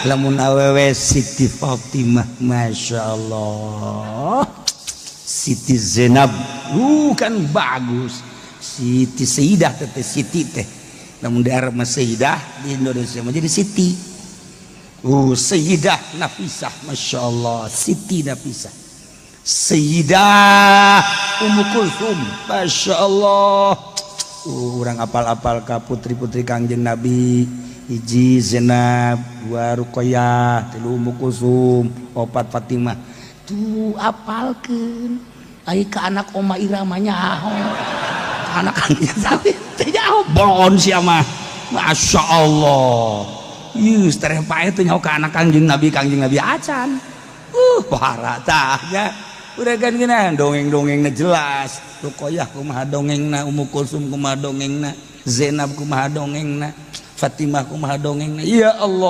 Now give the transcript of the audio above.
Lamun awewe Siti Fatimah, Masya Allah, Siti Zainab, kan bagus. Siti Sayyidah teh, Siti teh lamun di Arab mah Sayyidah, di Indonesia mah jadi Siti. Sayyidah Nafisah, Masya Allah, Siti Nafisah, Sayyidah Ummu Kulsum, Masya Allah. Urang apal-apal ka putri-putri Kangjeng Nabi: hiji Zainab, dua Ruqayyah, tilu Ummu Kulsum, opat Fatimah. Tuh, apalkeun. Ai ka anak Oma Irama nyaho, ka anak Kangjeng Nabi teh nyaho, bolon sia mah. Masya Allah. Ieu tereh pae teh nyaho ka anak Kangjeng Nabi, Kangjeng Nabi acan. Parah tah nya. Udah kan gini dongeng-dongengna jelas. Ruqayyah kumaha dongengna, Ummu Kulsum kumaha dongengna, Zainab kumaha dongengna, Fatimah kumaha dongengna. Ya Allah.